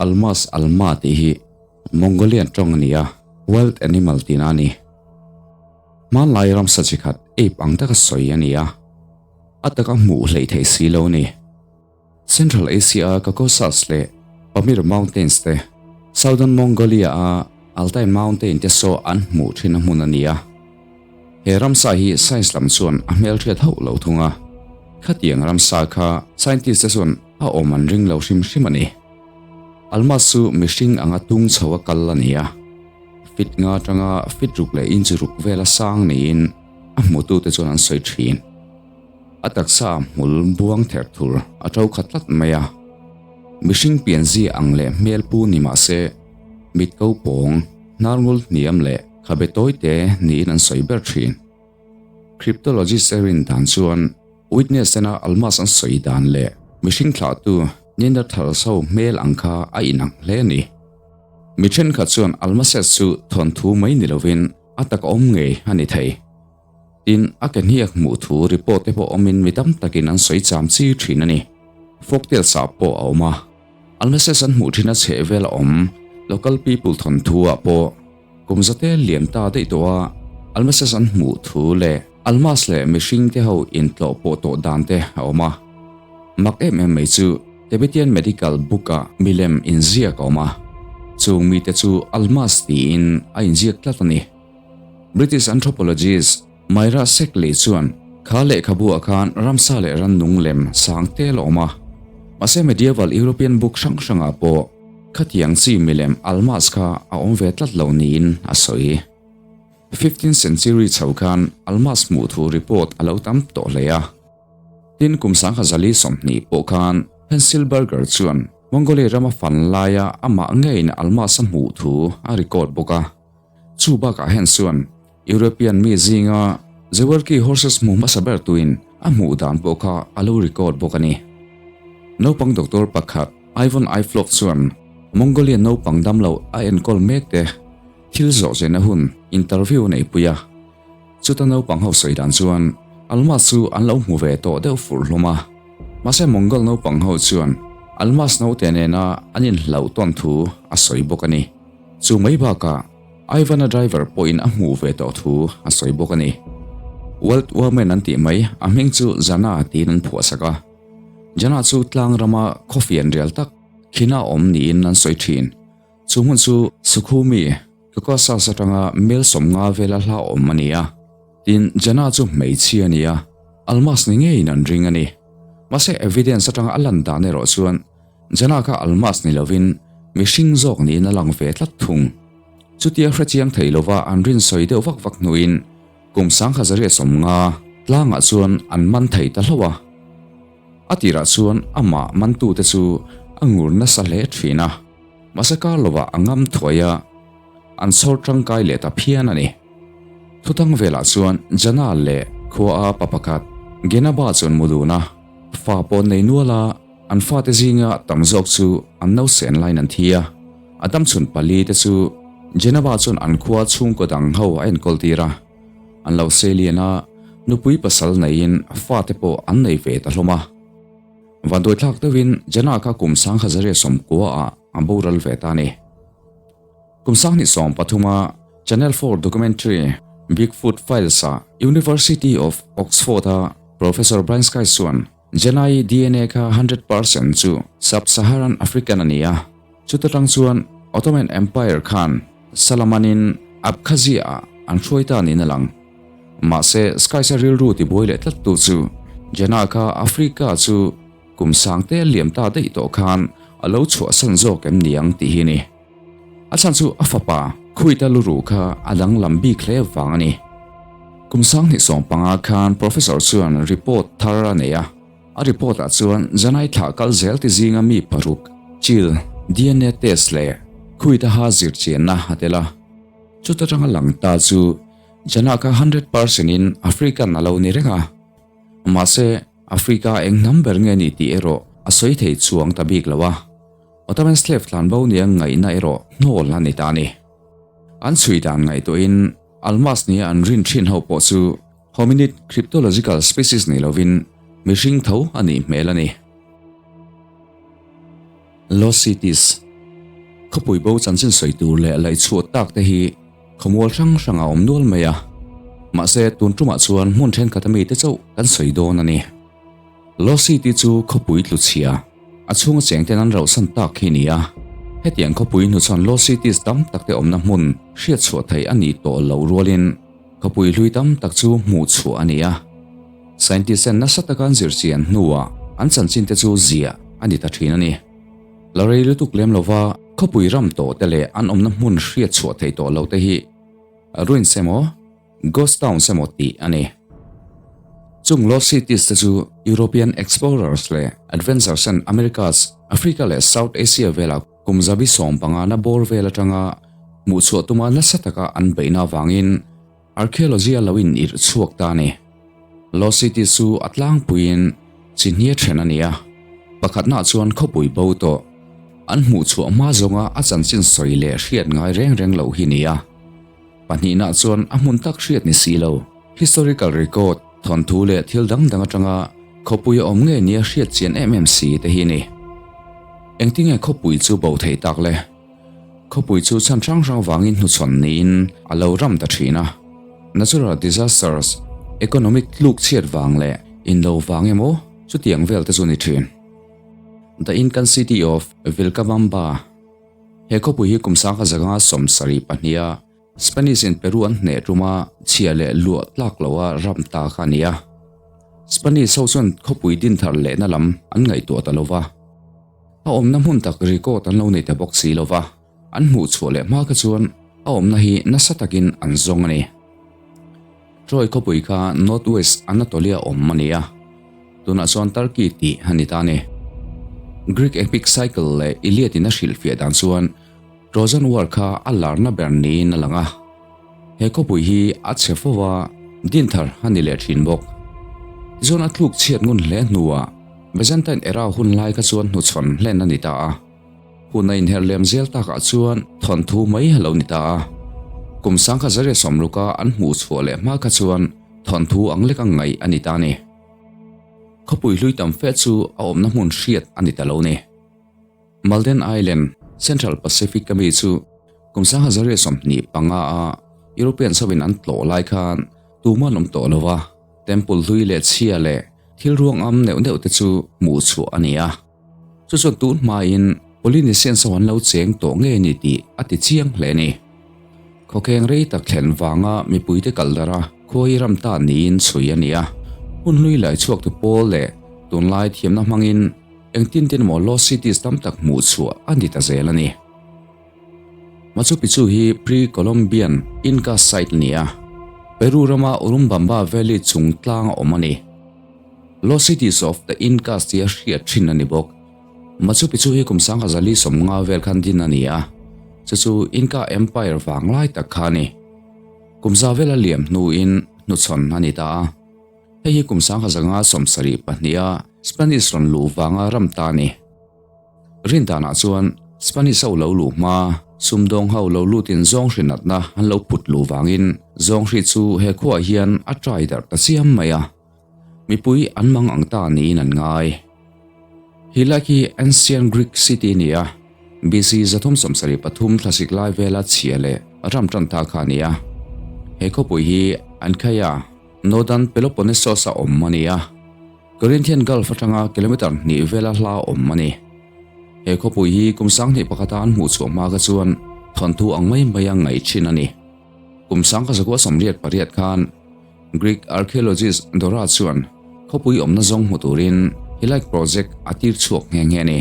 Almas Alma tih hi Mongolian tawng a ni a, wild animal tihna a ni. Hmanlai ramsa chi khat ape ang taka sawi a ni a, a taka hmuh hleih theih si lo a ni. Central Asia-a Caucasus leh Pamir Mountains te, Southern Mongolia-a Altai Mountain te saw an hmuh thin a hmun a ni a. He ramsa hi science lam chuan a hmelhriat hauh lo thung a, khatiang ramsa kha scientist te chuan a awm an ring lo hrim hrim a ni. Almas chu mihring anga tung chho a kal a ni a, feet nga atanga feet ruk leh inch ruk vela sang niin a hmutute chuan an sawi thin. A taksa hmul buang ther thur a to khat tlat mai a, mihring pianzia ang leh hmel pu ni mah se mit ko pawng, hnarngul hniam leh khabe tawite niin an sawi ber thin. Cryptologist Erin dan chuan witness tena almas an sawi dan leh mihring thlahtu Neanderthals ho hmel ang kha a inang hle a ni. Mi thenkhat chuan almases chu thawnthu mai ni lovin a tak awm ngei a ni thei. Tin, a ke hniak hmuh thu report te pawh awmin mi tam takin an sawi cham chi thin a ni. Folktales ah pawh a awm a. Almases an hmuh thin a chheh vel a awm local people thawnthu ah pawh kum zate lian ta daih tawh a Almases an hmuh thu leh Almas leh mihring te ho intlawh pawh tawh dan te a awm a. Mak em em mai chu Tibetan medical book ah milem inziak a awm a, chung mite chu Almas tiin a inziak tlat a ni. British anthropologist Myra Shackley chuan kha lehkhabu ah khan ramsa leh rannung lem sang tel a awm a, mahse medieval European book hrang hrangah pawh khatiang chi milem almas kha a awm ve tlat lo niin a sawi. Fifteenth century chho khan almas hmuh thu report a lo tam tawh hle a. Tin, kum 2020 pawh khan Hensilberger chuan Mongolia rama fan laia amah ngeiin almas a hmuh thu a record bawk a. Chu bakah hian chuan European mi zinga Zewerki horses hmu hmasa ber tuin a hmuh dan pawh kha a lo record bawk a ni. Naupang doctor pakhat Ivan Iflov chuan Mongolian naupang damlo a enkawl mek te thil zawh zirna hun interview a neihpui a. Chuta naupang ho sawi dan chuan Almas chu an lo hmu ve tawh deuh fur hlawm a. Mahse Mongol naupang ho chuan Almas naute nena an inhlauh tawn thu a sawi bawk a ni. Chu mai bakah Ivan-a driver pawhin a hmuh ve tawh thu a sawi bawk a ni. Wild Woman an tih mai a hming chu Jana tiin an phuahsak a. Jana chu tlang rama khawfian rial tak khina awm niin an sawi thin. Chu hmun chu Sukhumi, Caucasus atanga mel 50 vela hla awm a ni a. Tin, Jana chu hmeichhia a ni a, almas ni ngeiin an ring a ni. Mahse evidence atanga a lan dan erawh chuan Jana kha almas ni lovin mihring zawk niin a lang ve tlat thung. Chutia hrechiang thei lova an rin sawi deuh vak vak hnuin kum 1950 tlangah chuan an man thei ta hlauh a. A tirah chuan amah mantute chu a ngur nasa hle thin a, mahse kar lovah a ngam thuai a, an chhawr tangkai leh ta phian a ni. Thutang velah chuan Jana leh khua a pa pakhat Genaba chuan mu dun a, fa pawh nei nual a, An fate zinga tam zawk chu an nausen laiin an thi a, a damchhun pali te chu Geneva chuan an khua chhungkaw dang ho a enkawl tir a. An lo seilian a, nupui pasal neiin fate pawh an nei ve ta hlawm a. Vanduaithlak deuhin Jena kha kum 1990 ah a boral ve ta a ni. Kum 2013 a Channel 4 documentary Bigfoot Files ah University of Oxford a Professor Brian Sykes chuan Jenai DNA kha 100% chu Sub-Saharan African a ni a, chuta tang chuan Ottoman Empire khan Salamanin Abkhazia-ah an hruai ta niin a lang. Mahse, Sykes-a rilru tibuai leh tlattu chu Jenna kha Africa chu kum sangte liam ta daih tawh khan a lo chhuahsan zawk em ni ang tih hi a ni. A chhan chu a fapa Khuita luruh kha a danglam bik hle vang a ni. Kum 2015 khan Professor chuan report thar a nei a, a report ah chuan Janai thlah kal zel ti zinga mi paruk, chil, DNA test leh Khuita ha zir chianna a tel a. Chuta tanga lang ta chu Jana kha 100% in African a lo ni reng a, mahse Africa eng hnam ber nge ni tih erawh a sawi thei chuang ta bik lo a. Ottoman slave tlan bo nia ngaihna erawh hnawl a ni ta a ni. An chhui dan ngaihtuahin Almas nia an rin thin ho pawh chu hominid cryptological species ni lovin mihring tho a nih hmel a ni. Lost Cities. Khawpui bo chanchin sawi tur leh laih chhuah tak te hi khawmual hrang hrang a awm nual mai a. Mahse, tun tumah chuan hmun thenkhat ami te chauh kan sawi dawn a ni. Lost City chu khawpui tlu chhia, a chhunga cheng ten an rauhsan tak hi ni a. Hetiang khawpui hnuchhawn Lost Cities tam tak te awmna hmun hriat chhuah theih a nih tawh loh rualin khawpui hlui tam tak chu hmuh chhuah a ni a. Scientist ten nasa taka an zirchian hnuah an chanchin te chu ziah a ni ta thin a ni. La rei lutuk lem lova khawpui ram tawh te leh an awmna hmun hriat chhuah theih tawh lo te hi ruins emaw ghost towns emaw tih a ni. Chung Lost Cities te chu European explorers leh adventurers ten Americas, Africa leh South Asia vela kum zabi 15 na bawr vel atanga hmuh chhuah tuma nasa taka an beihna avangin Archaeology a lo in irh chhuak ta a ni. Lost City chu a tlangpuiin chi hnia then a ni a, pakhatnaah chuan khawpui bo tawh an hmuh chhuah hma zawnga a chanchin sawi leh hriat ngai reng reng loh hi ni a. Pahnihnaah chuan a hmun tak hriat ni si lo, historical record, thawnthu leh thil dang dang atanga khawpui a awm ngei nia hriat chian em em si te hi a ni. Engtinge khawpui chu bo thei tak le? Khawpui chu chhan hrang hrang vangin hnuchhawn niin a lo ram ta thin a. Natural disasters, economic tluk chhiat vang leh inlo vang emaw chutiang vel te chu ni thin. The Incan City of Vilcabamba He khawpui hi kum 1972 a Spanish in Peru an hneh tuma chhia leh luah tlak loha ram ta kha a ni a. Spanish ho chuan khawpui dinthar lehna lam an ngaihtuah ta lova. A awmna hmun tak record an lo nei ta bawk si lova, an hmuh chhuah leh hma kha chuan a awmna hi nasa takin an zawng a ni. Troy khawpui kha North West Anatolia awm a ni a, tunah chuan Turkey tih a ni ta a ni. Greek Epic Cycle leh Iliad in a hrilhfiah dan chuan Trojan War kha a larna ber niin a lang a. He khawpui hi a chhe fo va, dinthar a ni leh thin bawk. Tichuan a tluk chhiat ngun hle hnuah Byzantine era hun lai kha chuan hnuchhawn hlen a ni ta a. Hun a inher lem zel takah chuan thawnthu mai a lo ni ta a. Kum 1960 an hmuh chhuah leh hma kha chuan thawnthu ang lek ang ngaih a ni ta a ni. Khawpui hlui tam fe chu a awmna hmun hriat a ni ta lo ni. Malden Island, Central Pacific a mi chu kum 1925 a European chauhin an tlawh lai khan tumah an awm tawh lo va, temple hlui leh chhia leh thil ruang am neuh neuh te chu hmuh chhuah a ni a. Chu chuan tun hmain Polynesians ho an lo cheng tawh ngei a ni tih a ti chiang hle a ni. Khawkheng rei tak thlen vanga mipuite kal darh a, khuai ram ta niin chhui a ni a. Hun hlui lai chhuaktu pawl leh tunlai thiamna hmangin Engtin tin emaw Lost Cities tam tak hmuh chhuah a ni ta zel a ni. Machu Picchu hi pre-Columbian Inca site a ni a, Peru rama Urubamba Valley chung tlang a awm a ni. Lost Cities of the Incas tia hriat thin a ni bawk. Machu Picchu hi kum 1450 vel khan din a ni a, chu chu Inca Empire vang lai tak kha a ni. Kum za vela liam hnuin hnuchhawn a ni ta a. Hei hi kum 1972 a Spanish rawn luh vanga ram ta a ni. Rin danah chuan Spanish ho lo luh hma, sumdawng ho lo lutin zawnghri natna an lo put luh vangin zawnghri chu he khuaah hian a trai darh ta chiam mai a, mipui an mang ang ta niin an ngai. Hi lai khi Ancient Greek city a ni a, BC 373 thlasik lai vela chhia leh ram tan ta kha a ni a. He khawpui hi Anchaia, Northern Peloponnesos a awm a ni a, Corinthian Gulf atanga kilometre hnih vela hla awm a ni. He khawpui hi kum 2001 a an hmuh chhuah hma kha chuan thawnthu ang mai mai a ngaih thin a ni. Kum 1988 khan Greek archaeologist Dora chuan khawpui awmna zawng hmu turin Hilaik Project a tir chhuak nghe nghe a ni.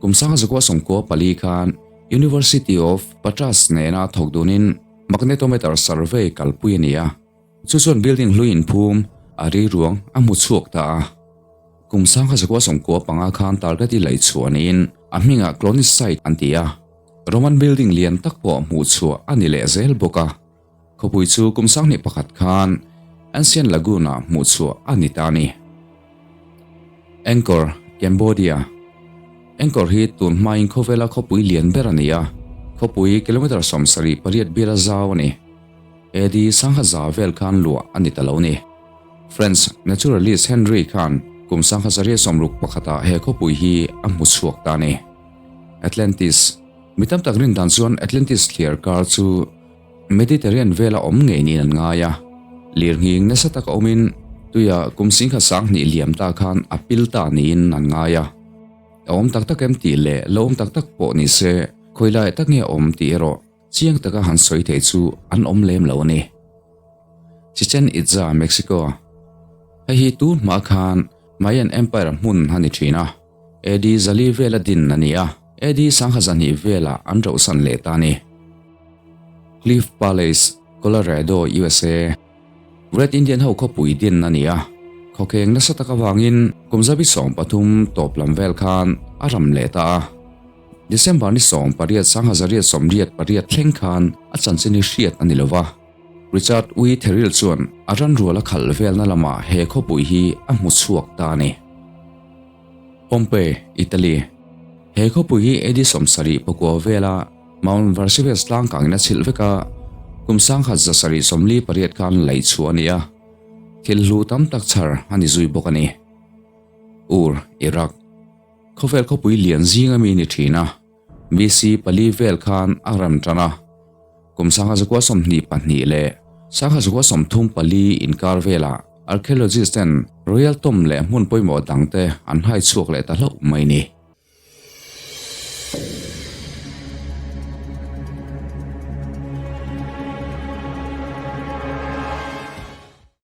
Kum 1994 khan University of Patras nena thawk dunin magnetometer survey kalpui a ni a. Chu chuan building hlui inphum a ri ruang a hmu chhuak ta a. Kum 1995 khan target i laih chhuah niin a hmingah Clonis Site an ti a. Roman building lian tak pawh hmuh chhuah a ni leh zel bawk a. Khawpui chu kum 2001 khan Ancient Lagoon-ah hmuh chhuah a ni ta a ni. Angkor, Cambodia. Angkor hi tun hmain khawvela khawpui lian ber a ni a, khawpui kilometre 78 biala zau a ni. AD 1000 vel khan luah a ni ta lo ni. French naturalist Henry khan kum 1961 ah he khawpui hi a hmu chhuak ta a ni. Atlantis. Mi tam tak rin dan chuan Atlantis thliar kar chu Mediterranean vela awm ngei niin an ngai a. Lirnghing nasa taka awmin tuia kum singkhat 2000 liam ta khan a pil ta niin an ngai a. A awm tak tak em tih leh lo awm tak tak pawh ni se khawilai tak nge a awm tih erawh chiang taka han sawi thei chu an awm lem lo a ni. Chichen Itza, Mexico. Hei hi tun hma khan Mayan Empire hmun a ni thin a. AD zali vela din a ni a, AD 1002 velah an rohsan leh ta a ni. Cliff Palace, Colorado, USA. Red Indian ho khawpui din a ni a, khawkheng nasa tak avangin kum zabi 13 tawp lam vel khan a ram leh ta a. December ni 18 1888 thleng khan a chanchin hi hriat a ni lo va. Richard Ui Theril chuan a ranrual a khalh velna lamah he khawpui hi a hmu chhuak ta a ni. Pompeii, Italy. He khawpui hi AD 70 pakua vela Mount Vesuvius tlangkangin a chhilh vek a, kum 1748 khan laih chhuah a ni a, thil hlu tam tak chhar a ni zui bawk a ni. Ur, Iraq. Khawvel khawpui lian zinga mi ni thin a, BC pali vel khan a rem tan a, kum 1922 leh 1934 inkar velah archaeologist ten Royal Tomb leh hmun pawimawh dangte an hai chhuak leh ta hlauh mai ni.